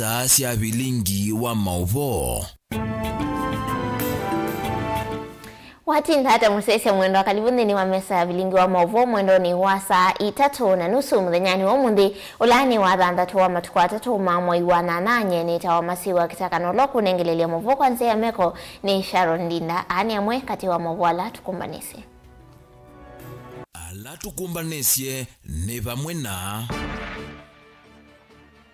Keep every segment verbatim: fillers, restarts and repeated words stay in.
saa sya vilingi wa maũvoo. Watinda ata mũsyaĩĩsya mwendwa? Karibu nthĩnĩ wa mesa ya vilingi wa maũvoo mwendonĩ wa saa itatũ na nusu mũthenyanĩ wa ũmũnthĩ, ũla nĩ wa thanthatũ wa matukũ atatũ ma mwei wa nyananya. Nĩtawa Masiwa Kĩtaka, na ũla ũkũnengelelya maũvoo kwa nzĩa ya meko nĩ Sharon Ndinda. Aa nĩ amwe katĩ wa maũvoo ala tũkũmbanĩsye. Ala tũkũmbanĩsye nĩ vamwe na.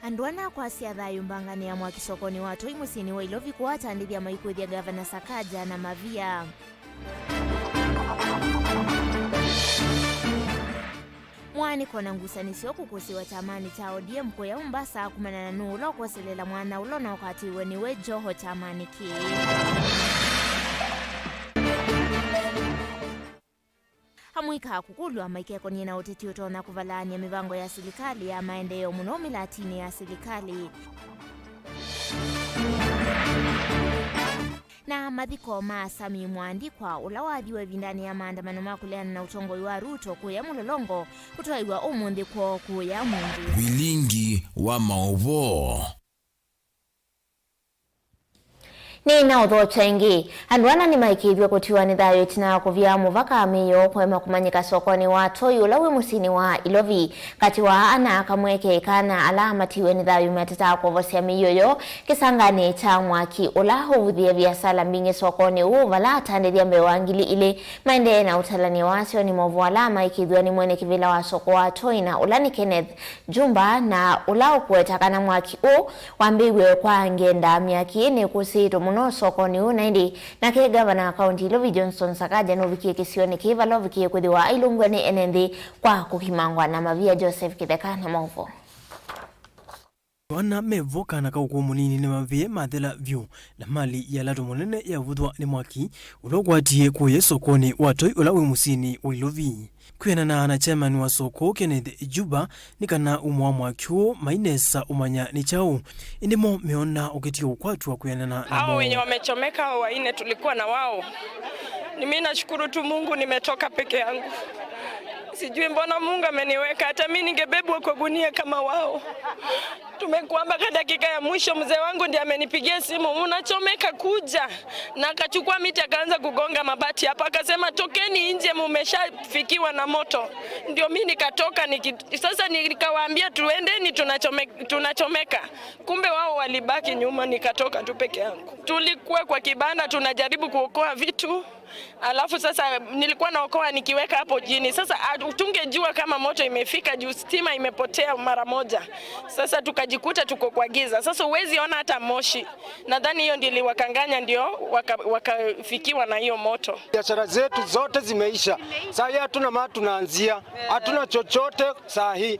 Andũ ana kwasya thayũ mbanganĩ ya mwaki sokonĩ wa Toi mũsyĩnĩ wa Ilovi kũatandĩthya maikwĩthya Ngavana Sakaja na mavia. Mwaanĩko na ngusanĩsyo kũkũsĩwa kyamanĩ kya O D M kũya Mombasa kumana na nũũ ũla ũkwoselela mwana ũla ũnaũkwatĩiwe nĩwe Joho kyamanĩ kĩĩ. Amũika kũkũlw'a maikekony'e na ũteti ũtonya kũvalaany'a mĩvango ya silikalĩ ya maendeeo mũno mĩlatinĩ ya silikalĩ. Na mathiko ma Sami Mwandikwa, ũla wathiwe ĩvindanĩ ya maandamano ma kũleana na ũtongoi wa Ruto kũya Mũlolongo, kũtwaĩwa ũmũnthĩ kwoo kũya ũmũnthĩ. Vilingi wa maũvoo. Nĩ na ũthokya ĩngĩ. Andũ ana nĩmaĩkĩĩthw'e kũtiwa nĩ thayũ ĩtina wa kũvya mũvaka mĩĩ yoo kũema kũmanyĩka sokonĩ wa Toi ũla wĩ mũsyĩnĩ wa Ilovi. Katĩ wa ana kamweke kana ala matiwe nĩ thayũ matetaa kwovosya mĩio yoo kĩsanganĩ kya mwaki ũla ũvuthie viasala mbingĩ sokonĩ ũũ, vala atandĩthya mbee wa ngili ilĩ maendee na ũtalany'o wasyo nĩ maũvoo ala maĩkĩĩthw'a nĩ mwene kĩvĩla wa soko wa Toi na ũla nĩ Kenneth Jumba, na ũla ũkũweta kana mwaki ũũ wambĩĩw'e kwa ngenda myaki nĩ kũsĩĩtwe mũno sokonĩ ũũ, na ĩndĩ nake ngavana wa kaunti Ilovi Johnson Sakaja nũvikie kĩsionĩ kĩĩ vala ũvikie kwĩthĩwa ailũngw'a nĩ ene nthĩ kwa kũkimangwa na mavia. Joseph Kĩtheka na maũvoo. Andũ ana me vo kana kaũkũũ mũnini nĩmavĩe mathela vyũ, na mali ya lato mũnene yavuthwa nĩ mwaki ũla ũkwatie kũya sokonĩ wa Toi ũla wĩ mũsyĩnĩ wa Ilovi. Kwĩanana na chairman wa soko Kenneth Juba, nĩ kana umo wa mwaki ũũ mai nesa ũmanya nĩ kyaũ, ĩndĩ mo meona ũkĩtio ũkwatw'a kwĩanana namo. Hao wenye wamechomeka hao wanne tulikuwa na wao. Ni mimi nashukuru tu Mungu, nimetoka peke yangu. Sijui mbona Mungu ameniweka, hata mimi ningebebwa kwa gunia kama wao. Tumekuwa mpaka dakika ya mwisho, mzee wangu ndiye amenipigia simu, "Unachomeka, kuja." Na akachukua miti akaanza kugonga mabati hapa, akasema, "Tokeni nje, mumeshafikiwa na moto." Ndio mimi nikatoka niki, sasa nikawaambia, "Tuendeni, tunachome-, tunachomeka." Kumbe wao walibaki nyuma, nikatoka tu peke yangu. Tulikuwa kwa kibanda tunajaribu kuokoa vitu. Alafu sasa nilikuwa naokoa nikiweka hapo chini. Sasa, ah, tungejua kama moto imefika juu stima imepotea mara moja. Sasa tukajikuta tuko kwa giza. Sasa huwezi ona hata moshi. Nadhani hiyo ndio iliwakanganya, ndio waka-, wakafikiwa na hiyo moto. Biashara zetu zote zimeisha. Saa hii hatuna mahali tunaanzia. Hatuna chochote saa hii.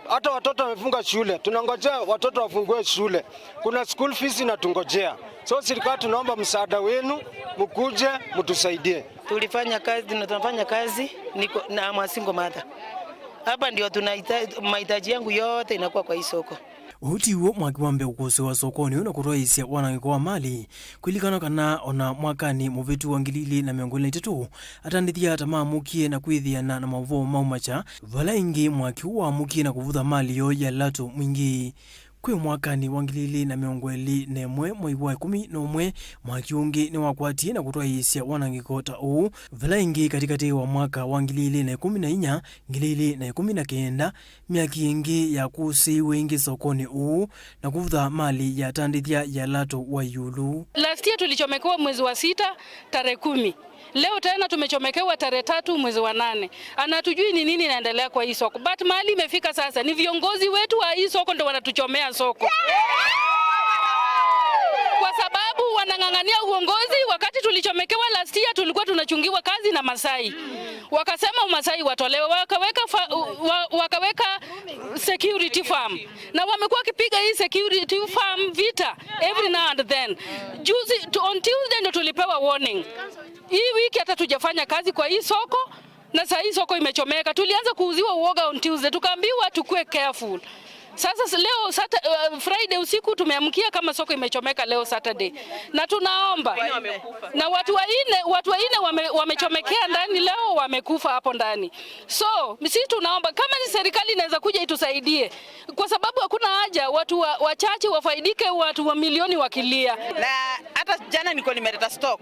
Hata watoto wamefunga shule. Tunangojea watoto wafungue shule. Kuna school fees inatungojea. So serikali, tunaomba msaada wenu, mkuje mtusaidie. Tulifanya kazi na tunafanya kazi, niko na, I'm a single mother. Hapa ndio tunahita-, mahitaji yangu yote inakuwa kwa hii soko. Ũu ti w'o mwaki wa mbee ũkũsĩwa sokonĩ ũũ na kũtwaĩĩsya wanangĩko wa mali. Kwĩlikanwa kana ona mwakanĩ mũvĩtu wa ngili ilĩ na mĩongo ĩlĩ na itatũ, atandĩthya ta maamũkie na kwĩthĩana na maũvoo maumakya, vala ĩngĩ mwaki ũũ waamũkie na kũvutha mali yoo ya lato mwingĩ. Kwĩ mwakanĩ wa ngili ilĩ na mĩongo ĩlĩ na ĩmwe, mwei wa ĩkũmi na ũmwe, mwaki ũngĩ nĩwakwatie na kũtwaĩĩsya wanangĩko ta ũũ, vala ĩngĩ katĩkatĩ wa mwaka wa ngili ilĩ na ĩkũmi na inya, ngili ilĩ na ĩkũmi na kenda, myaki ĩngĩ yakũsĩiwe ĩngĩ sokonĩ ũũ na kũvutha mali ya atandĩthya ya lato wa ĩũlũ. Last year tulichomekewa mwezi wa sita, tarehe kumi. Leo tena tumechomekewa tarehe tatu mwezi wa nane. Anatujui ni nini inaendelea kwa hii soko. But mahali imefika sasa, ni viongozi wetu wa hii soko ndio wanatuchomea soko. Kwa sababu wanang'ang'ania uongozi, wakati tulichomekewa last year, tulikuwa tunachungiwa kazi na Masai. Wakasema Umasai watolewe, wakaweka fa-, wa-, wakaweka security firm. Na wamekuwa wakipiga hii security firm vita every now and then. Juzi, tu-, on Tuesday ndo tulipewa warning. Hii wiki hata tujafanya kazi kwa hii soko, na saa hii soko imechomeka. Tulianza kuuziwa uoga on Tuesday, tukaambiwa tukue careful. Sasa s-, leo Sata-, uh, Friday usiku tumeamkia kama soko imechomeka leo Saturday. Na tunaomba. Na watu wanne, watu wanne wame-, wamechomekea ndani leo, wamekufa hapo ndani. So, sisi tunaomba kama ni serikali inaweza kuja itusaidie. Kwa sababu hakuna haja watu wa-, wachache wafaidike, watu wa milioni wakilia. Na hata jana nilikuwa nimeleta stock.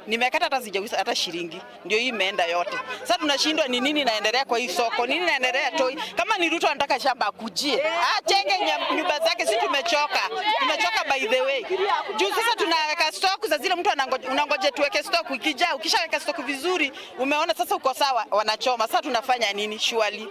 Nimekata hata sijauza hata shilingi. Ndio hii imeenda yote. Sasa tunashindwa ni nini inaendelea kwa hii soko? Nini inaendelea Toi? Kama ni Ruto anataka shamba akujie. Achenge nya-, nyumba zake, si tumechoka. Tumechoka by the way. Juu sasa tunaweka stock, za zile mtu anangoje, unangoje tuweke stock, ikijaa, ukishaweka stock vizuri, umeona sasa uko sawa, wanachoma. Sasa tunafanya nini? Surely.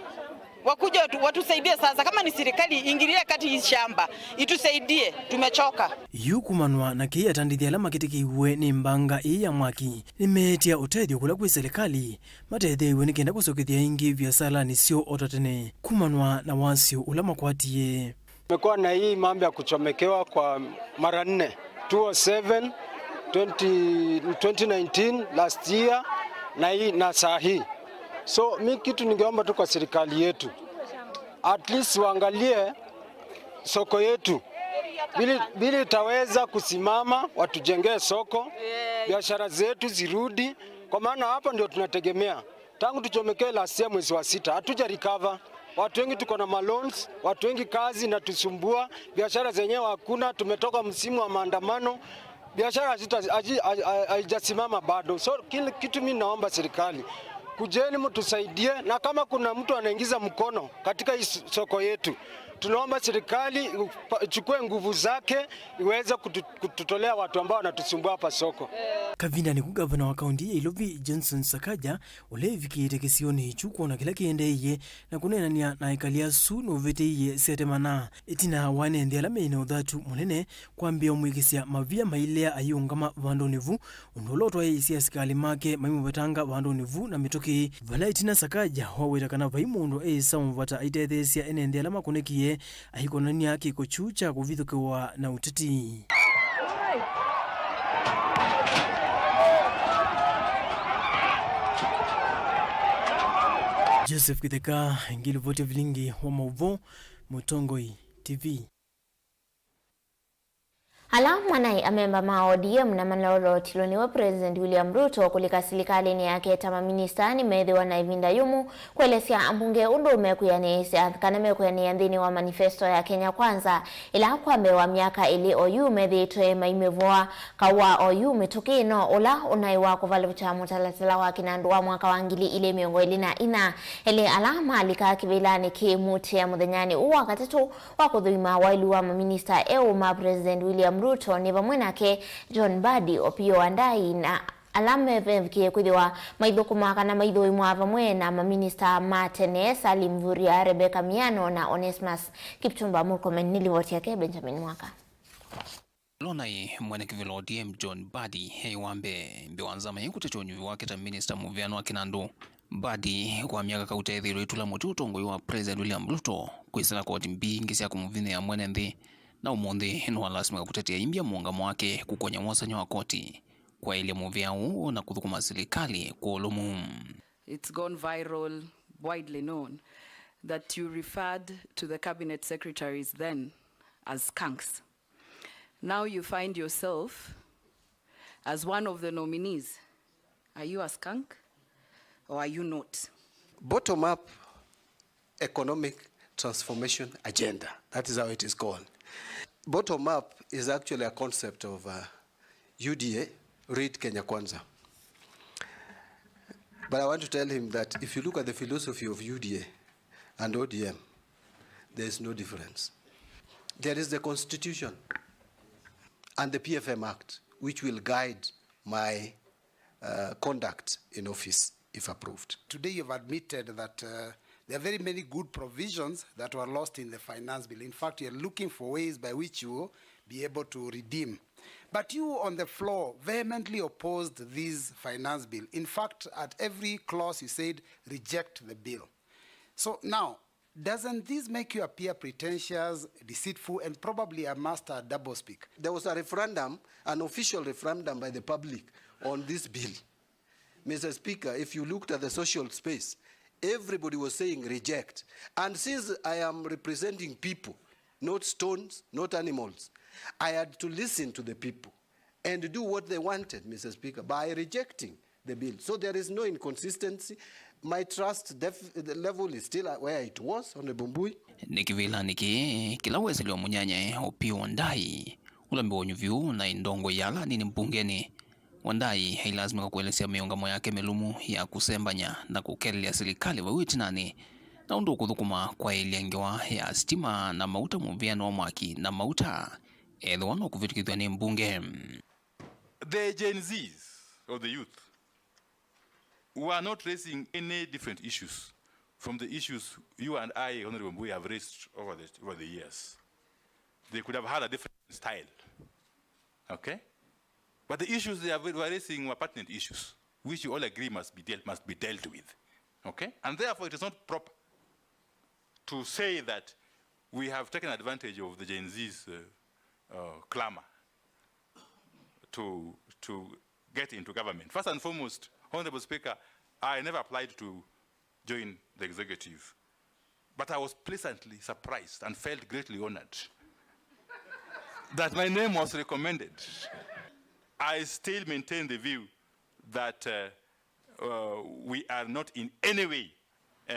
Wakuje watu, watusaidie sasa. Kama ni serikali, ingilia kati hii shamba. Itusaidie. Tumechoka. Yu kumanwa na kĩĩ, atandĩthya ala makĩtĩkĩiwe nĩ mbanga ĩĩ ya mwaki nĩmeetya ũtethyo kũla kwĩ silikalĩ matetheew'e nĩ kenda kũsokethya ĩngĩ viasalanĩ syoo o ta tene kumanwa na wasyo ũla makwatie. Tumekuwa na hii mambo ya kuchomekewa kwa mara nne, two oh seven, twenty, twenty nineteen, last year, na hii, na saa hii. So, mi kitu ningeomba tu kwa serikali yetu, at least waangalie soko yetu, vile, vile itaweza kusimama, watujengee soko, biashara zetu zirudi, kwa maana hapa ndio tunategemea. Tangu tuchomekee last year mwezi wa sita, hatuja recover. Watu wengi tuko na ma loans, watu wengi kazi inatusumbua, biashara zenyewe hakuna, tumetoka msimu wa maandamano, biashara hazita-, haji-, haji-, haijasimama bado. So, kile kitu mi naomba serikali, kujeni mtusaidie, na kama kuna mtu anaingiza mkono katika hii s-, soko yetu, tunaomba serikali upa-, ichukue nguvu zake iweze kutu-, kututolea watu ambao wanatusumbua hapa soko. Kavindanĩ ku, ngavana wa kaunti ya Ilovi, Johnson Sakaja, ũla ĩvikĩte kĩsionĩ kyu kwona kĩla kĩendeeie na kũneenany'a na ekali asu nũvĩtĩie sete mana. Ĩtina wa ene nthĩ ala me na ũthatu mũnene kwambĩĩa ũmwĩkĩsya mavia mailea ayĩũngama vandũnĩ vu, ũndũ ũla ũtwaĩĩsye asikalĩ make maimũvetanga vandũnĩ vu na mĩtũkĩ, vala ĩtina Sakaja waweta kana vai mũndũ eĩsa ũmũvata aitetheesya ene nthĩ ala makũnĩkie, aikonany'a kĩko kyu kya kũvithũkĩwa na ũteti. Joseph Kĩtheka, ngilivoti ya vilingi wa maũvoo, Mũtongoi T V. Ala manaĩ amemba ma O D M na malolotilwe nĩwe President William Ruto kũlika silikalĩnĩ yake ta maminista nĩmeethĩwa na ĩvinda yũmũ kũelesya ambunge ũndũ mekwĩanĩĩsya kana mekwĩanĩĩa nthĩnĩ wa manifesto ya Kenya Kwanza, ĩla kwa mbee wa myaka ĩlĩ oyu methĩĩtwe maimĩvoa kaũ wa oyu mĩtũkĩ ĩno ũla ũnaĩ wa kũvalũkya mũtalatala wa kĩnandũ wa mwaka wa ngili ilĩ mĩongo ĩlĩ na inya. Elĩ ala malika kĩvĩlanĩ kĩ Mutea mũthenyanĩ ũũ wa katatũ wa kũthũima waĩlu wa maminista eũ ma President William Ruto nĩ vamwe nake John Mbadi, Opiyo Wandayi na ala mevevikie kwĩthĩwa maithũkũma kana maithũĩmwa vamwe na maminista ma tene Salim Mvurya, Rebecca Miano na Onesmus Kipchumba Murkomen. Nĩ livoti yake Benjamin Mwaka. Ũla ũnaĩ mwene kĩvĩla O D M John Mbadi eĩ wa mbee nthĩ wa nzama ĩĩ kũtetea ũnyuvi wake ta minista mũvĩano wa kĩnandũ. Mbadi kwa myaka kauta ethĩĩtwe ĩtũla mũtĩ ũtongoi wa President William Ruto kwĩsĩla koti mbingĩ sya kũmũvinyĩĩa mwene nthĩ, na ũmũnthĩ nĩwalasimĩka kũtetea imbya mũũngamo wake kũkony'a wosany'a wa koti kwaĩlya mũvĩa ũũ na kũthũkũma silikalĩ kwa ũlũmu. It's gone viral, widely known, that you referred to the cabinet secretaries then as skunks. Now you find yourself as one of the nominees. Are you a skunk or are you not? Bottom up economic transformation agenda. That is how it is called. Bottom up is actually a concept of uh, U D A, read Kenya Kwanza. But I want to tell him that if you look at the philosophy of U D A and O D M, there is no difference. There is the constitution and the P F M Act, which will guide my uh, conduct in office if approved. Today you've admitted that uh, there are very many good provisions that were lost in the finance bill. In fact, you're looking for ways by which you will be able to redeem. But you on the floor vehemently opposed this finance bill. In fact, at every clause you said, "Reject the bill." So now, doesn't this make you appear pretentious, deceitful, and probably a master doublespeak? There was a referendum, an official referendum by the public on this bill. Mister Speaker, if you looked at the social space, everybody was saying reject. And since I am representing people, not stones, not animals. I had to listen to the people and do what they wanted, Mister Speaker, by rejecting the bill. So there is no inconsistency. My trust def-, the level is still where it was, Honorable Mbui. Nĩ kĩvĩlanĩ kĩĩ kĩla wesilwe mũnyanyae Opiyo Wandayi, ũla mbee wa ũnyuvi ũũ na ndongoi ya ala anini mbungenĩ. Wandayi ailasimĩka kũelesya mĩũngamo yake mĩlũmu ya kũsembany'a na kũkelelya silikalĩ vau ĩtinanĩ na ũndũ ũkũthũkũma kwaĩlya ngewa ya sitima na mauta, mũvĩano wa mwaki na mauta, ethĩwa no kũvĩtũkĩthw'a nĩ mbunge. The Gen Zs of the youth who are not raising any different issues from the issues you and I, Honorable Mbui, have raised over the, over the years. They could have had a different style. Okay? But the issues they are, were raising were pertinent issues, which you all agree must be dealt, must be dealt with. Okay? And therefore, it is not proper to say that we have taken advantage of the Gen Z's, uh, uh, clamor to, to get into government. First and foremost, Honorable Speaker, I never applied to join the executive, but I was pleasantly surprised and felt greatly honored that my name was recommended. I still maintain the view that, uh, uh, we are not in any way, uh,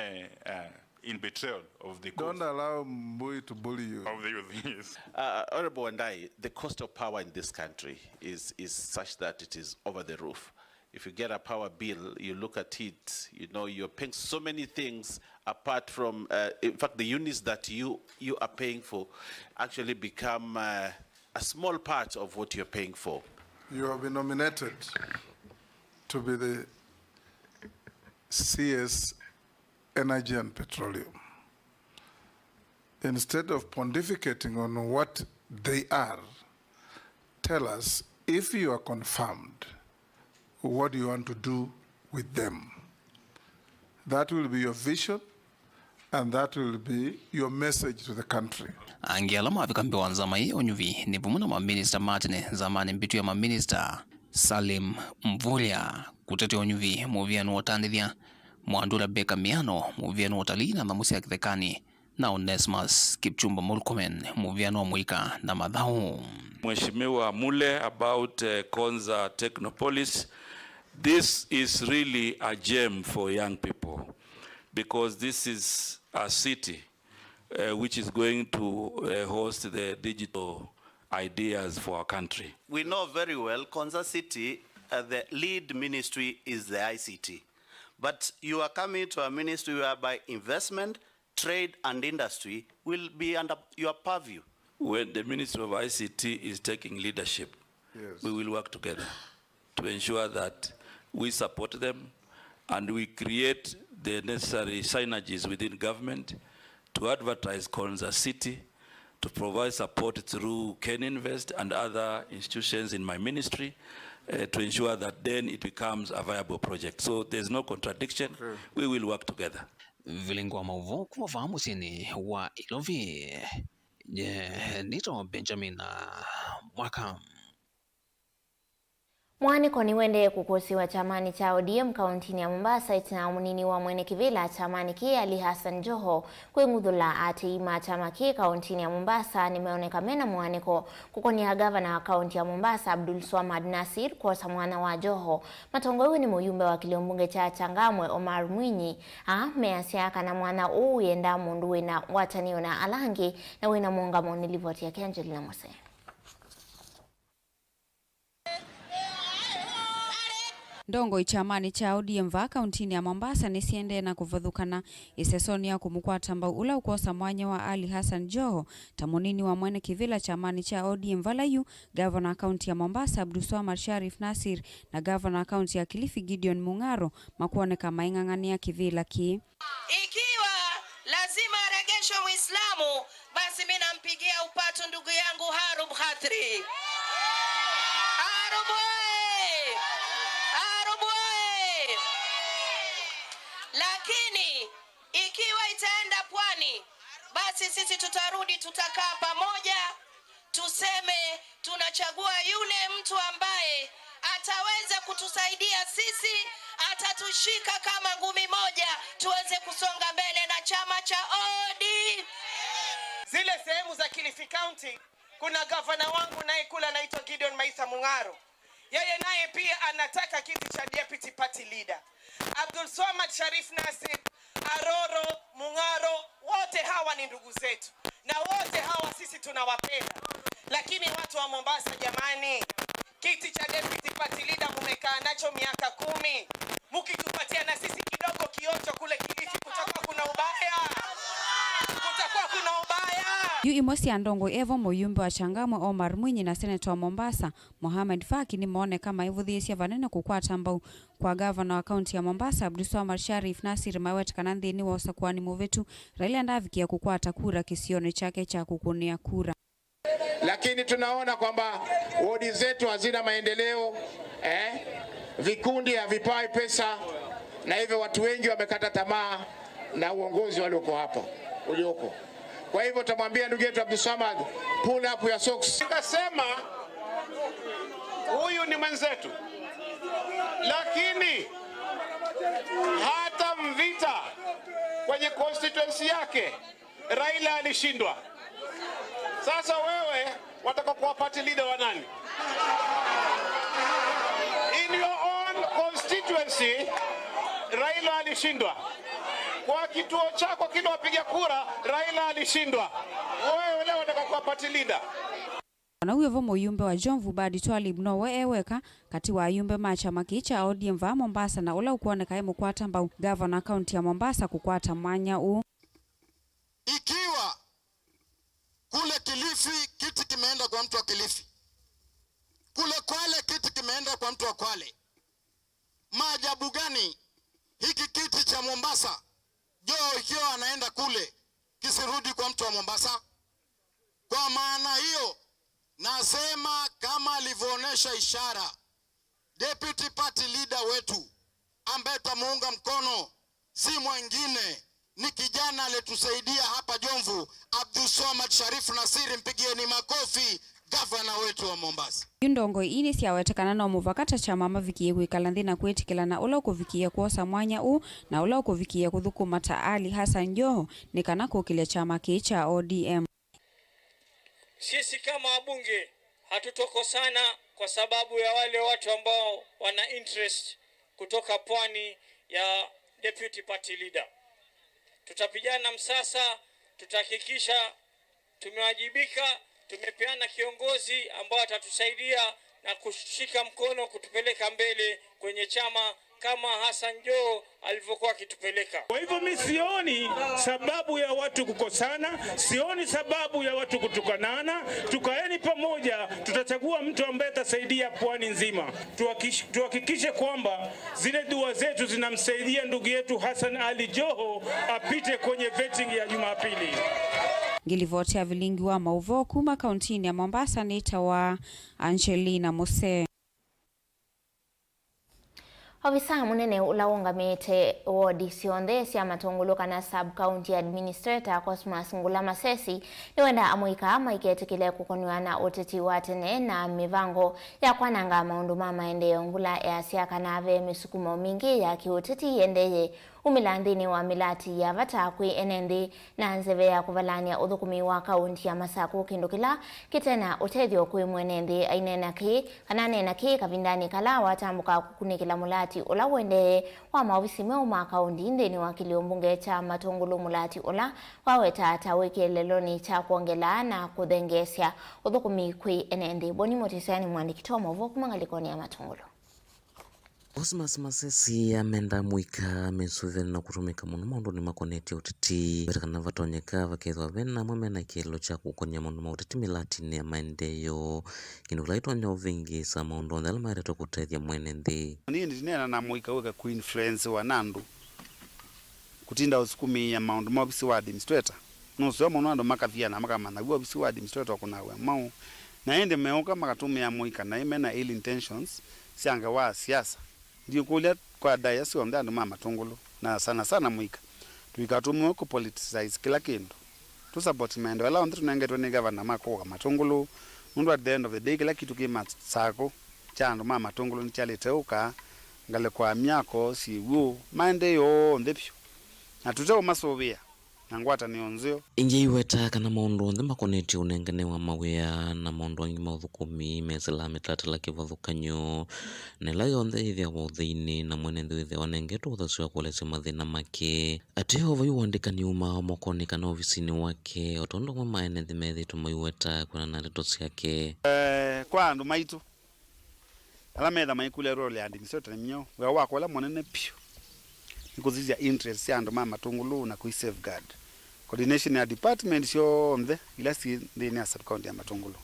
uh, in betrayal of the cause. Don't allow Mbui to bully you. Of the youth, yes. Uh, Honorable Wandayi, the cost of power in this country is, is such that it is over the roof. If you get a power bill, you look at it, you know, you're paying so many things apart from, uh, in fact, the units that you, you are paying for actually become, uh, a small part of what you're paying for. You have been nominated to be the C S Energy and Petroleum. Instead of pontificating on what they are, tell us, if you are confirmed, what do you want to do with them? That will be your vision and that will be your message to the country. Angĩ ala mavika mbee wa nzama ĩĩ ũnyuvi nĩ vamwe na maminista ma tene nzamanĩ mbĩtu ya maminista Salim Mvurya, kũtetea ũnyuvi mũvĩanĩ wa ũtandĩthya, Mwandũ Rebecca Miano, mũvĩanĩ wa ũtalii na nyamũ sya kĩthekanĩ, na Onesmus Kipchumba Murkomen, mũvĩanĩ wa mũika na mathaũ. Mheshimiwa Mule, about, uh, Konza Technopolis, this is really a gem for young people because this is a city, uh, which is going to, uh, host the digital ideas for our country. We know very well Konza City, uh, the lead ministry is the I C T. But you are coming to a ministry whereby investment, trade and industry will be under your purview. When the Ministry of I C T is taking leadership, yes, we will work together to ensure that we support them and we create the necessary synergies within government to advertise Konza City, to provide support through Ken Invest and other institutions in my ministry, uh, to ensure that then it becomes a viable project. So there's no contradiction. Okay. We will work together. Vilingi wa maũvoo kuma vaa mũsyĩnĩ wa Ilovi. Nye nĩtawa Benjamin, ah, Mwaka. Mũaanĩko nĩũendee kũkũsĩĩwa kyamanĩ kya O D M kaũntĩnĩ ya Mombasa ĩtina wa mũnini wa mwene kĩvĩla kyamanĩ kĩĩ Ali Hassan Joho kwĩng'uthũla. Aatĩĩi ma kyama kĩĩ kaũntĩnĩ ya Mombasa nĩmeoneka mena mũaanĩko kũkonĩa ngavana wa kaũntĩ ya Mombasa Abdulswamad Nasir kwosa mwanya wa Joho. Matongoew'e nĩ mũyumbe wa kĩlio mbunge kya Changamwe Omar Mwinyi, aa measya kana mwanya ũũ wĩendaa mũndũ wĩna ngwatanĩo na ala angĩ na wĩna mũũngamo. Nĩ livoti yake Angelina Mose. Ndongoi kyamanĩ kya O D M vaa kaũntĩnĩ ya Mombasa nĩsiendee na kũvathũkana ĩsesonĩ ya kũmũkwata mbau ũla ũkwosa mwanya wa Ali Hassan Joho ta mũnini wa mwene kĩvĩla kyamanĩ kya O D M, vala yu ngavana wa kaũntĩ ya Mombasa Abdulswamad Sharif Nasir na ngavana wa kaũntĩ ya Kilifi Gideon Mung'aro makwoneka maing'ang'anĩa kĩvĩla kĩĩ. Ikiwa lazima aregeshwe Muislamu, basi mi nampigia upatu ndugu yangu Harub Khatri. Harub oye! Harub oye! Lakini ikiwa itaenda pwani, basi sisi tutarudi, tutakaa pamoja, tuseme tunachagua yule mtu ambaye ataweza kutusaidia sisi, atatushika kama ngumi moja, tuweze kusonga mbele na chama cha O D M. Zile sehemu za Kilifi County, kuna gavana wangu naye kule anaitwa Gideon Maitha Mung'aro. Yeye naye pia anataka kiti cha deputy party leader. Abdul Swamad Sharif Nasir, Aroro, Mung'aro, wote hawa ni ndugu zetu. Na wote hawa sisi tunawapenda. Lakini watu wa Mombasa jamani, kiti cha deputy party leader mumekaa nacho miaka kumi. Mukitupatia na sisi kidogo kionjo kule Kilifi, kutakuwa kuna ubaya? Kutakuwa kuna ubaya? Yu imwe sya ndongoi evo mũyumbe wa Changamwe Omar Mwinyi na seneta wa Mombasa Mohamed Faki nĩmooneka maivũthĩĩsya vanene kũkwata mbau kwa gavana wa kaunti ya Mombasa Abdulswamad Sharif Nasir maweta kana nthĩnĩ wa ũsakũani mũvĩtu, Raila ndavikie kũkwata kura kĩsionĩ kyake kya kũkũnĩa kura. Lakini tunaona kwamba wodi zetu hazina maendeleo, eh? Vikundi havipawi pesa, na hivyo watu wengi wamekata tamaa na uongozi walioko hapa, ulioko. Kwa hivyo tutamwambia ndugu yetu Abdulswamad, pull up your socks. Nikasema, huyu ni mwenzetu, lakini hata Mvita kwenye constituency yake Raila alishindwa. Sasa wewe wataka kuwa party leader wa nani? In your own constituency, Raila alishindwa. Kwa kituo chako kile wapiga kura, Raila alishindwa. Wewe leo wataka kuwa party leader? Ona wĩ vo mũyumbe wa Jomvu Badi Twalib nowe e weka katĩ wa ayumbe ma kyama kĩĩ kya O D M vaa Mombasa na ũla ũkwoneka e mũkwata mbau gavana wa kaunti ya Mombasa kũkwata mwanya ũũ. Ikiwa kule Kilifi kiti kimeenda kwa mtu wa Kilifi, kule Kwale kiti kimeenda kwa mtu wa Kwale, maajabu gani hiki kiti cha Mombasa, Joho ikiwa anaenda kule, kisirudi kwa mtu wa Mombasa? Kwa maana hiyo, nasema kama alivyoonyesha ishara deputy party leader wetu ambaye tutamuunga mkono, si mwingine, ni kijana aliyetusaidia hapa Jomvu, Abdulswamad Sharif Nasir, mpigieni makofi, gavana wetu wa Mombasa. Yu ndongoi ii nĩsyaweta kana no mũvaka ta kyama mavikĩe kwĩkala nthĩ na kwĩtĩkĩlana ũla ũkũvikĩe kwosa mwanya ũũ na ũla ũkũvikĩe kũthũkũma ta Ali Hassan Joho nĩ kana kũkĩlya kyama kĩĩ kya O D M. Sisi kama wabunge hatutokosana kwa sababu ya wale watu ambao wana interest kutoka pwani ya deputy party leader. Tutapigana msasa, tutahakikisha tumewajibika, tumepeana kiongozi ambao atatusaidia na kushika mkono kutupeleka mbele kwenye chama kama Hassan Joho alivyokuwa akitupeleka. Kwa hivyo mi sioni sababu ya watu kukosana, sioni sababu ya watu kutukanana. Tukaeni pamoja, tutachagua mtu ambaye atasaidia pwani nzima. Tuhakish-, tuhakikishe kwamba zile dua zetu zinamsaidia ndugu yetu Hassan Ali Joho apite kwenye vetting ya Jumapili. Ngĩlivoti ya vilingi wa maũvoo kuma kauntinĩ ya Mombasa nĩtawa Angelina Muse. Ovisa mũnene ũla ũngamĩte wodi syonthe sya Matũngũlũ kana sub county administrator Cosmas Ngula Masesi nĩwenda amũika maiketĩkĩle kũkonw'a na ũteti wa tene na mĩvango ya kwananga maũndũ ma maendeeo. Ngula easya kana ve mĩsukumo mingĩ ya kĩũteti ĩendee umĩla nthĩnĩ wa mĩlati ya vata kwĩ ene nthĩ na nzeve ya kũvalany'a ũthũkũmi wa kaunti ya Masakũ, kĩndũ kĩla kĩte na ũtethyo kwĩ mwene nthĩ. Aineena kĩĩ, kana aneena kĩĩ kavindanĩ kala watambũka kũkunĩkĩla mũlati ũla ũendee wa maovisi meũ ma kaunti nthĩnĩ wa kĩlĩo mbunge kya Matũngũlũ, mũlati ũla wawetaa ta wĩ kĩeleelonĩ kya kwongelaa na kũthengeesya ũthũkũmi kwĩ ene nthĩ. Boni Mũtĩsya nĩ mũandĩki wa maũvoo kuma ngalĩkonĩ ya Matũngũlũ. Cosmas Masesi amenda mũika mesũvĩane na kũtũmĩka mũno maũndũnĩ makonetye ũteti. Weta kana vatonyeka vakethĩwa ve na amwe mena kĩeleelo kya kũkonya maũndũ ma ũteti mĩlatinĩ ya maendeeo, kĩndũ kĩla kĩtonya ũvĩngĩĩsa maũndũ onthe ala maetetwe kũtethya mwene nthĩ. Nĩĩ ndineena na mũika wĩka kũinfluencewa na andũ kũtinda ũsukumĩĩa maũndũ ma ovisi wa administrator. Nũseo mũno andũ makathiana makamanya w'o ovisi wa administrator ũkũnaa wĩa mwaũ, na ĩndĩ meũka makatũmĩa mũika naĩ mena ill intentions sya ngewa ya siasa. Ndiũkũlya kwa ndaĩa syonthe andũ ma Matũngũlũ, na sana sana mũika, tũikatũmĩwe kũ politicize kĩla kĩndũ. Tũ support maendeeo ala onthe tũnengetwe nĩ gavana ma kũka Matũngũlũ, nũndũ at the end of the day kĩla kĩtu kĩ Masakũ kya andũ ma Matũngũlũ nĩkyalĩte ũka, ngalĩko ya myako, syĩw'ũ, maendeeo onthe vyũ. Na tũteũmasũvĩa, na ngwatanĩo nzeo. Ĩngĩ aiweta kana maũndũ onthe makonetye ũnengane wa mawĩa na maũndũ angĩ ma ũthũkũmi mesĩlaa mĩtalatala kĩvathũkany'o, na ĩla yonthe yĩthĩawa ũtheinĩ, na mwene nthĩ wĩthĩawa anengetwe ũthasyo wa kũelesya mathĩna make. Ateo vai ũandĩkani umaawa mokonĩ kana ovisinĩ wake, o tondũ amwe ma ene nthĩ methĩĩtwe maiweta kwĩanana na ndeto syake. Eh, kwa andũ maitũ ala metha maikũlya role ya administrator nĩ myaũ, wĩa wakwa ũla mũnene vyũ nĩ kũsisya interest sya andũ ma Matũngũlũ na kũi safeguard coordination ya department syonthe ila syĩ nthĩnĩ ya sub-county ya Matũngũlũ.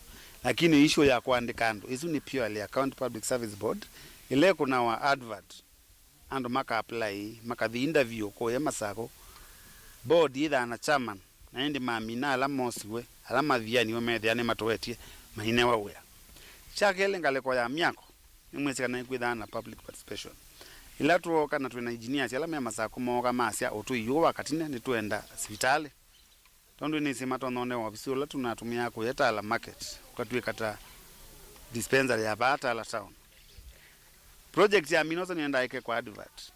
Lakini issue ya kũandĩka andũ, ĩsu nĩ purely ya County Public Service Board, ĩla ĩkũnawa advert, andũ maka apply, makathi interview kũya Masakũ, board yĩthaa na chairman, na ĩndĩ mamina ala mosiwe, ala mathianiwe methĩa nĩmatũetye mainewa wĩa. Kya kelĩ, ngalĩko ya myako, nĩmwĩsĩ kana nĩkwĩthaa na public participation. Ĩla twooka na twĩ na engineers ala me Masakũ mooka masya ũtũi ũũ wa Katine nĩtwenda sivitalĩ. Tondũ nĩsĩ matonya one wovisi ũla tũnatũmĩaa kũya Tala Market, ũkatw'ĩka ta dispensary ya vaa Tala Town. Project ya Minosa nĩendaa ĩkekwa advert,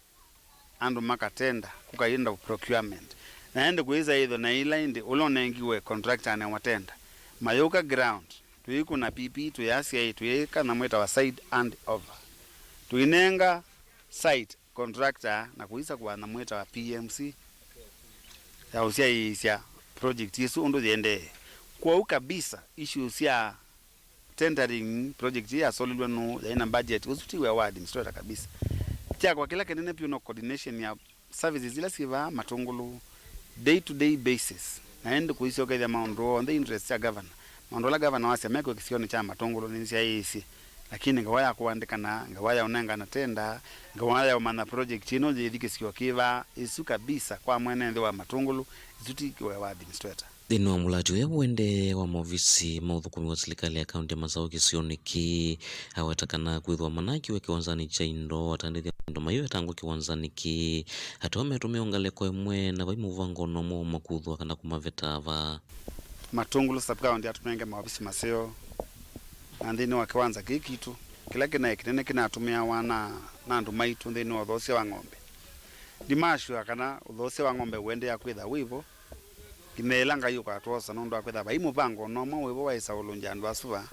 andũ makatenda, kũkaenda procurement. Na ĩndĩ kũĩsa ĩtho na ĩla ĩndĩ ũla ũnengiwe contractor anewa tenda. Mayũka ground, tũikũna P P, tũyasya ĩ, tũyĩka nyamũ ĩtawa site hand over. Tũinenga site contractor na kũisakũa nyamũ ĩtawa P M C ya ũsyaĩĩsya project ĩsu ũndũ yĩendee. Kwoou kabisa, issue sya tendering project ĩĩ yasolilwe nũũ, yaĩ na budget, ũsu ti wĩa wa administrator kabisa. Kyakwa kĩla kĩnene vyũ no coordination ya services ila syĩ vaa Matũngũlũ day to day basis, na ĩndĩ kũisyokethya maũndũ onthe interest sya governor. Maũndũ ala governor wasya mekwe kĩsionĩ kya Matũngũlũ nĩsyaĩĩsye, lakini ngewa ya kũandĩkana, ngewa ya ũnengana tenda, ngewa ya ũmanya project ĩno yĩthi kĩsio kĩva, ĩsu kabisa kwa mwene nthĩ wa Matũngũlũ, ĩsu ti wĩa wa administrator. Nthĩnĩ wa mũlati ũya ũendee wa maovisi ma ũthũkũmi wa silikalĩ ya kaunti ya Masaũ kĩsionĩ kĩĩ, aweta kana kwĩthwa manakiwe kĩwanzanĩ kya indo, atandĩthya indo maivetangwa kĩwanzanĩ kĩĩ, ateo metũmĩa ngalĩko ĩmwe na vai mũvango no mwauma kũthwa kana kũmaveta va. Matũngũlũ sub-county atũnenge maovisi maseo, na nthĩnĩ wa kĩwanza kĩĩ kitũ, kĩla kĩnaĩ kĩnene kĩnatũmĩawa na, na andũ maitũ nthĩnĩ wa ũthoosya wa ng'ombe. Ndimasure kana ũthoosya wa ng'ombe ũendeea kwĩtha wĩ vo, nginya ĩla Ngai ũkatwosa, nũndũ wa kwĩtha vai mũvango o na ũmwe wĩ vo wa ĩsaũlũngya andũ asu vaa.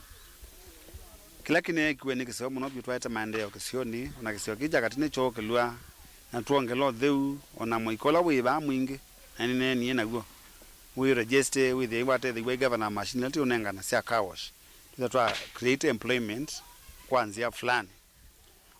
Kĩla kĩneekiwe nĩ kĩseo mũno vyũ twaete maendeeo kĩsionĩ, o na kĩseo kĩĩ kya Katine kyookĩlw'a, na twongela ũtheu, o na mũika ũla wĩ vaa mwingĩ, na nĩneenie naw'o, wĩ register, wĩthĩe watethew'a ĩ gavana wa machine ila tũũnengana sya car wash, twĩthwa twa create employment kwa nzĩa fulani.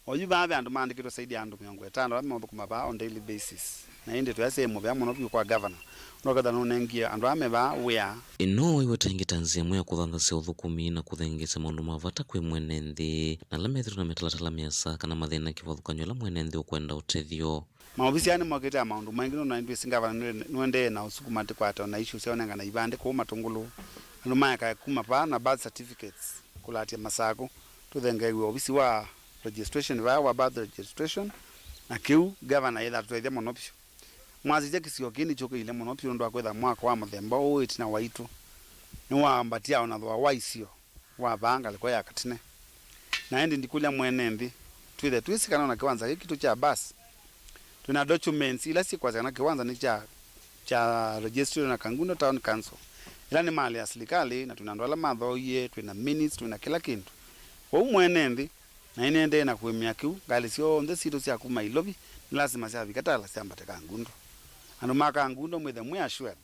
Oyu vaa ve andũ maandĩkĩtwe zaidi ya andũ mĩongo ĩtano ala meũthũkũma vaa on daily basis, na ĩndĩ tũyasya ĩ mũvea mũno vyũ kwa gavana, ũndũ ũkethwa nũnengie andũ aa me vaa wĩa. Ĩno ĩweta ĩngĩ ta nzĩa ĩmwe ya kũthanthasya ũthũkũmi na kũthengeesya maũndũ ma vata kwĩ mwene nthĩ, na ala methĩtwe na mĩtalatala mĩasa kana mathĩna kĩvathũkany'o ĩla mwene nthĩ ũkwenda ũtethyo. Maovisi aa nĩmokĩte na maũndũ maingĩ, nũndũ nĩtwĩsĩ ngavana nĩwe-, nĩwendeee na ũsukuma atĩ kwata o na issue sya ũnengana ivandĩ kũu Matũngũlũ. Andũ maeka kuma vaa na birth certificates kũlatya Masakũ, tũthengeew'e ovisi wa registration vaa wa birth registration, na kĩu ngavana ĩthatũtethya mũno vyũ. Mwasisya kĩsio kĩĩ nĩkyũkĩile mũno vyũ nũndũ wa kwĩtha mwako wa mũthemba ũũ ĩtina waitũ nĩwambatya o na thooa wa isio wa vaa ngalĩko ya Katine. Na ĩndĩ ndikũlya mwene nthĩ, twĩthe twĩsĩ kana o na kĩwanza kĩĩ kitũ kya bus, twĩ na documents ila syĩkwasya kana kĩwanza nĩ kya, kya registry na Kangundo Town Council, ĩla nĩ malĩ ya silikalĩ, na twĩ na andũ ala mathooie, twĩ na minutes, twĩ na kĩla kĩndũ. Kwoou mwene nthĩ, na nĩnĩendee na kũĩmĩa kĩu, ngalĩ syonthe sitũ sya kuma Ilovi nĩ lasima syavika Tala syambate Kangundo. Andũ ma Kangundo mwĩthe mwĩ assured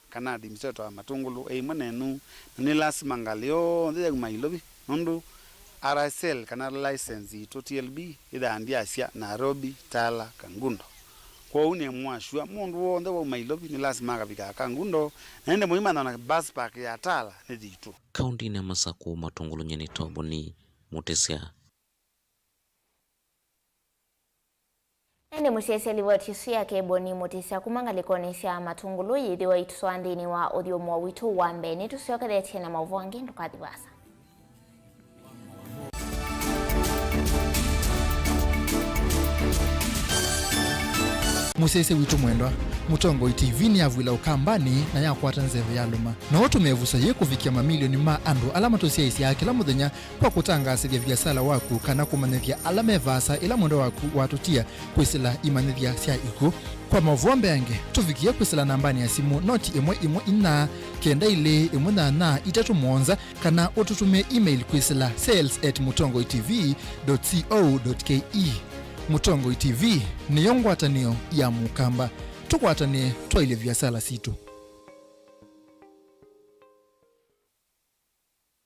kana administrator wa Matũngũlũ e ĩmwe nenyu, na nĩ lasima ngalĩ yonthe yauma Ilovi, nũndũ R S L kana license yitũ T L B ĩthaa ndiasya Nairobi, Tala, Kangundo. Kwoou nĩ mwasua mũndũ w'onthe wauma Ilovi nĩ lasima akavikaa Kangundo, na ĩndĩ mũimanya na bus park ya Tala nĩ yitũ. Kaũntinĩ ya Masakũ, Matũngũlũ, nyie nĩ Toboni Mũtĩsya. Ĩndĩ mũsyaĩĩsya livoti ĩsu ya Keboni Mũtĩsya kuma ngalĩkonĩ sya Matũngũlũ yĩthĩwa itũtwaa nthĩnĩ wa ũthyũmũo witũ wa mbee. Nĩtũsyokethetye na maũvoo angĩ, ndũkathi vaasa. Mũsyaĩĩsya witũ mwendwa, Mũtongoi T V nĩyavw'ĩla Ũkambanĩ na yakwata nzeve yalũma. No ũtũme ĩvuso yĩĩ kũvikĩa mamilioni ma andũ ala matũsyaĩĩsyaa kĩla mũthenya kwa kũtangaasĩthya viasala waku kana kũmanyĩthya ala me vaasa ĩla mwendwa waku watũtia kwĩsĩla imanyĩthya sya ikw'ũ. Kwa maũvoo mbeange, tũvikĩe kwĩsĩla nambanĩ ya simũ noti ĩmwe ĩmwe inya, kenda ilĩ, ĩmwe nyanya, itatũ mũonza, kana ũtũtũmĩe email kwĩsĩla sales at mũtongoi T V dot co dot K E. Mũtongoi T V nĩyo ngwatanĩo ya Mũkamba. Tũkwatanĩe twaĩlye viasala sitũ.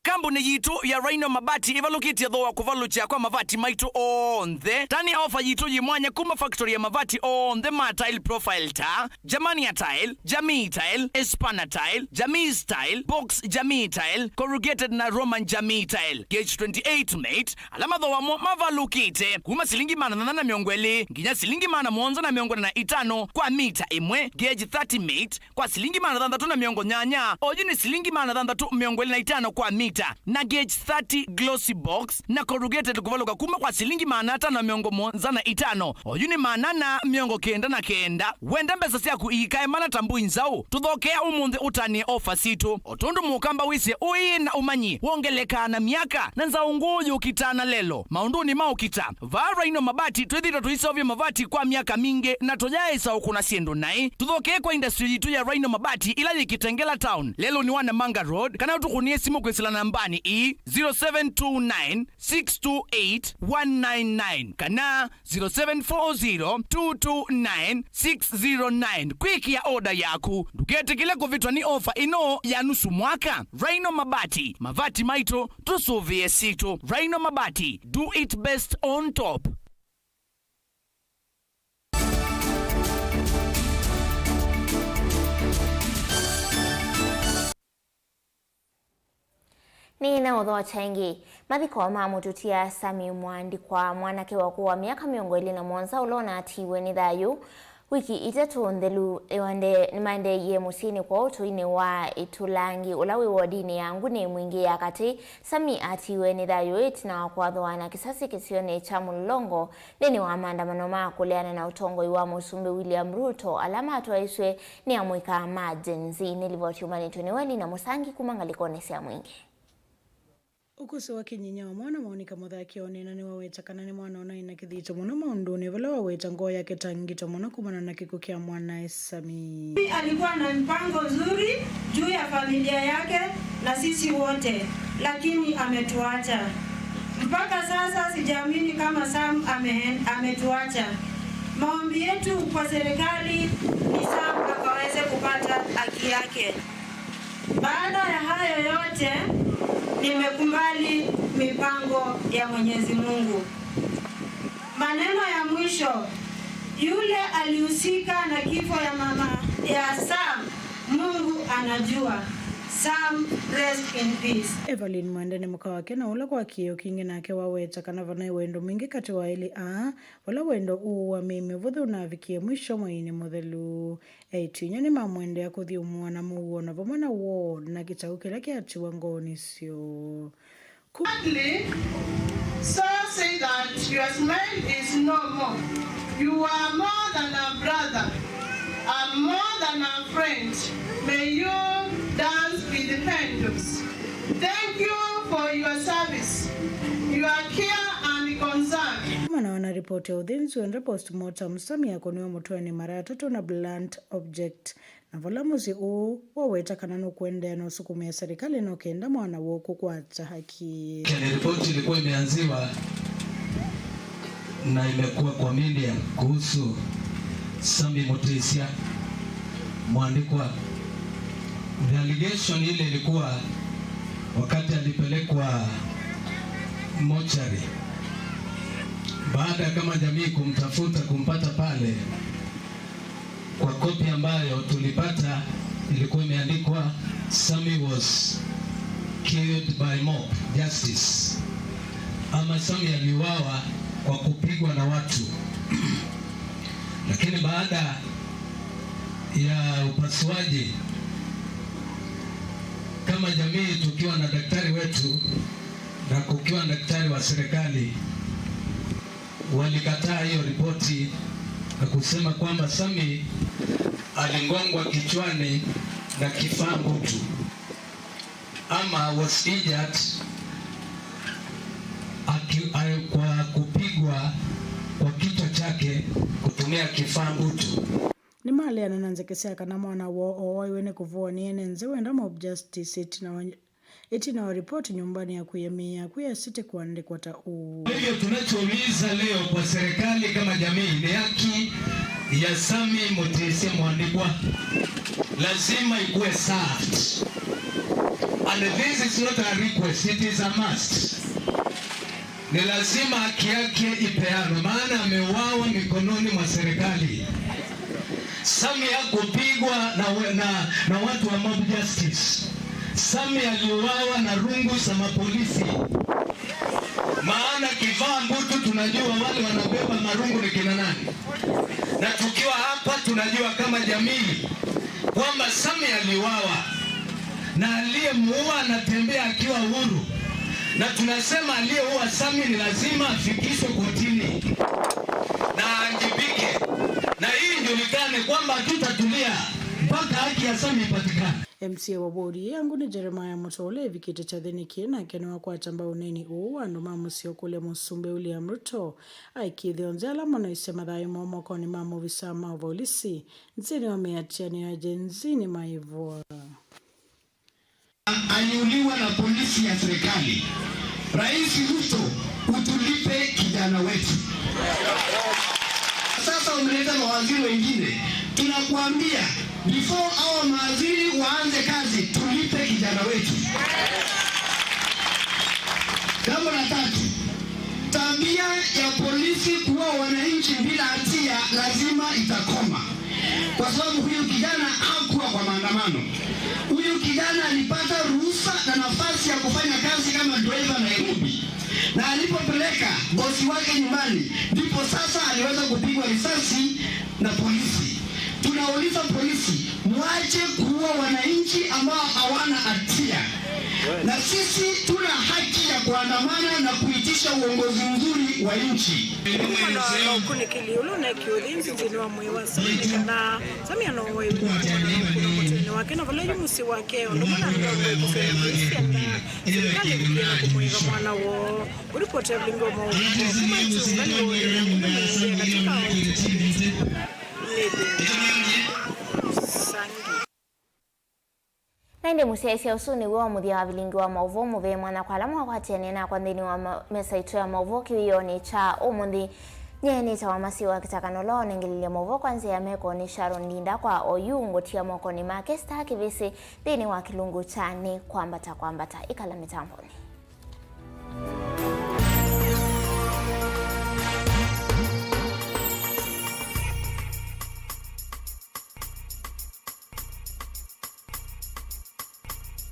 Kambuni yitũ ya Rhino Mabati ĩvalũkĩtye thooa kũvalũkya kwa mavati maitũ onthe. Tani ofa yitũ yĩ mwanya kuma factory ya mavati onthe ma tile profile ta Germania Tile, Jamii Tile, Espana Tile, Jamii Style, Box Jamii Tile, Corrugated na Roman Jamii Tile, Gauge twenty-eight mate, ala mathooa mo mavalũkĩte kuma silingi maana thanthatũ na mĩongo ĩlĩ nginya silingi maana mũonza na mĩongo ĩna na itano kwa mita ĩmwe, Gauge thirty mate, kwa silingi maana thanthatũ na mĩongo nyanya, oyu nĩ silingi maana thanthatũ mĩongo ĩlĩ na itano kwa mita, na Gauge thirty glossy box na corrugated kũvalũka kuma kwa silingi maana atano na mĩongo mũonza na itano, oyu nĩ maana ana mĩongo kenda na kenda. Wenda mbesa syaku iikae mana ta mbũi nzaũ? Tũthokea ũmũnthĩ ũtanĩe ofa sitũ. O tondũ Mũkamba wĩsĩ, ũĩ na ũmanyi wongelekaa na myaka, na nzaũ ngũũ yũkitaa na lelo maũndũnĩ ma ũkita. Vaa Rhino Mabati twĩthĩĩtwe tũiseũvya mavati kwa myaka mingĩ na tũyaĩsa ũkũna syĩndũ naĩ. Tũthokee kwa industry yitũ ya Rhino Mabati ĩla yĩ Kitengela Town, lelũnĩ wa Namanga Road, kana ũtũkũnĩe simũ kwĩsĩla nambanĩ ii, zero seven two nine, six two eight, one nine nine kana zero seven four zero, two two nine, six zero nine kwĩkĩa oda yaku. Ndũketĩkĩle kũvĩtwa nĩ ofa ĩno ya nusu mwaka. Rhino Mabati, mavati maitũ, tũsũvĩe sitũ. Rhino Mabati, do it best on top. Nĩ na ũthokya ĩngĩ. Mathiko ma mũtũtia Sami Mwandĩkwa, mwanake wa ũkũũ wa myaka mĩongo ĩlĩ na mũonza ũla ũnatiiwe nĩ thayũ wiki itatũ nthelu, nĩmaendeeie mũsyĩnĩ kwoo ũtũinĩ wa Ĩtũlangi, ũla wĩ wodinĩ ya Nguni Mwingĩ ya Katĩ. Sami atiiwe nĩ thayũ ĩtina wa kwathwa na kĩsasi kĩsionĩ kya Mlolongo nthĩnĩ wa maandamano ma kũleana na ũtongoi wa Mũsumbĩ William Ruto ala matwaĩsw'e nĩ amũika ma Gen Z. Nĩ livoti yumanĩtw'e nĩ Weli na Mũsangi kuma ngalĩkonĩ sya Mwingĩ. Ũkũsĩ wa kĩnyinya wa mwana Monica Mũthaki onena nĩwaweta kana nĩ mwana ũnaĩ na kĩthito mũno maũndũnĩ, vala waweta ngoo yake ta ngito mũno kumana na kĩkw'ũ kya mwanae Sami. Alikuwa na mpango nzuri juu ya familia yake na sisi wote, lakini ametuacha. Mpaka sasa sijaamini kama Sam ame-, ametuacha. Maombi yetu kwa serikali ni Sam akaweze kupata haki yake. Baada ya hayo yote, nimekubali mipango ya Mwenyezi Mungu. Maneno ya mwisho, yule alihusika na kifo ya mama ya Sam, Mungu anajua. Sam, rest in peace. Evelyn Mwende nĩ mũka wake, na ũla kwa kĩĩo kingĩ nake waweta kana vanaĩ wendo mwingĩ katĩ wa elĩ aa, vala wendo ũũ wa mĩĩ mĩvũthũ ũnavikie mwisho mweinĩ mũthelu. Eĩtu inya nĩmamwendea kũthyũmũa na mũuo na vamwe na woo na kĩtaũ kĩla kĩatiwa ngoonĩ syoo. Thirdly, Saul said that your smile is no more. You are more than a brother, and more than a friend. May you dance with angels. Thank you for your service, your care and concern. Kumana na ripoti ya ũthĩnzi wenda postmortem, Sami akũniwe mũtwenĩ mara atatũ na blunt object. Na vala mũsyĩ ũũ waweta kana nũkũendeea na ũsukumĩa serikali no kenda mwana woo kũkwata haki. Kenya ripoti ilikuwa imeanziwa na imekuwa kwa media kuhusu Sami Mutisya Mwandĩkwa. The allegation ile ilikuwa wakati alipelekwa mochari, baada kama jamii kumtafuta, kumpata pale, kwa kopi ambayo tulipata ilikuwa imeandikwa, "Sami was killed by mob justice," ama Sami aliuawa kwa kupigwa na watu. Lakini baada ya upasuaji, kama jamii tukiwa na daktari wetu na kukiwa na daktari wa serikali, walikataa hiyo ripoti na kusema kwamba Sami Aligongwa kichwani na kifaa mbutu ama was injured aki- a- kwa kupigwa kwa kichwa chake kutumia kifaa mbutu. Nĩmaleana na nzeke sya kana mwana woo ooaiwe nĩ kũvũwa nĩ ene nzĩ wenda mob justice ĩtina wa Ĩtina wa ripoti nyũmbanĩ ya kũĩamĩĩa kwĩ asiti kũandĩkwa ta ũu. Kwa hivyo tunachouliza leo kwa serikali kama jamii ni haki ya Sami Mutisya Mwandĩkwa. Lazima ikuwe served. And this is not a request, it is a must. Ni lazima haki yake ipeanwe, maana ameuawa mikononi mwa serikali. Sami hakupigwa na, we- na, na watu wa mob justice. Sami aliuawa na rungu za mapolisi, maana kivaa mbutu tunajua wale wanabeba marungu ni kina nani, na tukiwa hapa tunajua kama jamii kwamba Sami aliuawa na aliyemuua anatembea akiwa huru, na tunasema aliyeua Sami ni lazima afikishwe kotini na aajibike, na hii ijulikane kwamba hatutatulia mpaka haki ya Sami ipatikane. M C A wa wodi ĩĩ ya Nguni Jeremiah Mũto ũla ĩvikĩte kyathĩnĩ kĩĩ nake nĩwakwata mbau ũneeni ũũ wa andũ ma mũsyĩ ũkũlya Mũsumbĩ William Ruto aikĩĩthye onthe ala manaisye mathayũ moo mokonĩ ma maovisaa ma volisi nthĩnĩ wa mĩatĩanĩo ya Gen Z nĩmaĩvwa. Aliuliwa na polisi ya serikali. Rais Ruto, utulipe kijana wetu. Sasa umeleta mawaziri wengine, tunakuambia before hawa mawaziri waanze kazi, tulipe kijana wetu. Jambo la tatu, tabia ya polisi kuua wananchi bila hatia lazima itakoma, kwa sababu huyu kijana hakuwa kwa maandamano. Huyu kijana alipata ruhusa na nafasi ya kufanya kazi kama driver Nairobi, na alipopeleka bosi wake nyumbani, ndipo sasa aliweza kupigwa risasi na polisi. Tunauliza polisi, mwache kuua wananchi ambao hawana hatia, na sisi tuna haki ya kuandamana na kuitisha uongozi mzuri wa nchi. Nĩ mwena wa ũkunĩkĩli ũla ũneekie ũthĩnzi nthĩnĩ wa mwĩĩ wa Sami nĩ kana Sami anowe mũtũnĩ wake na vala yu mũsyĩ wake, ũndũ ũmwe na andũ amwe kũsya syana. Serikali ĩvikĩe na kũmũĩva mwana woo. Ũripoti ya vilingi wa maũvoo kuma ĩtunga nĩ wonany'a nĩ mĩendee katĩ ka ũteti. Nathan Sangi. Na ĩndĩ mũsyaĩĩsya ũsu nĩw'o wa mũthya wa vilingi wa maũvoo. Mũvee mwanya kwa ala mwakwatĩanĩa nakwa nthĩnĩ wa ma- mesa itũ ya maũvoo kĩwĩonĩ kya ũmũnthĩ. Nyie nĩtawa Masiwa Kĩtakano ũla wonengelelya maũvoo kwa nzĩa ya meko nĩ Sharon Ndinda. Kwa oyu ngũtia mokonĩ make Star Kĩvĩsĩ nthĩnĩ wa kĩlungu kya Nĩ Kwambata Kwambata. Ĩkala mĩtambonĩ.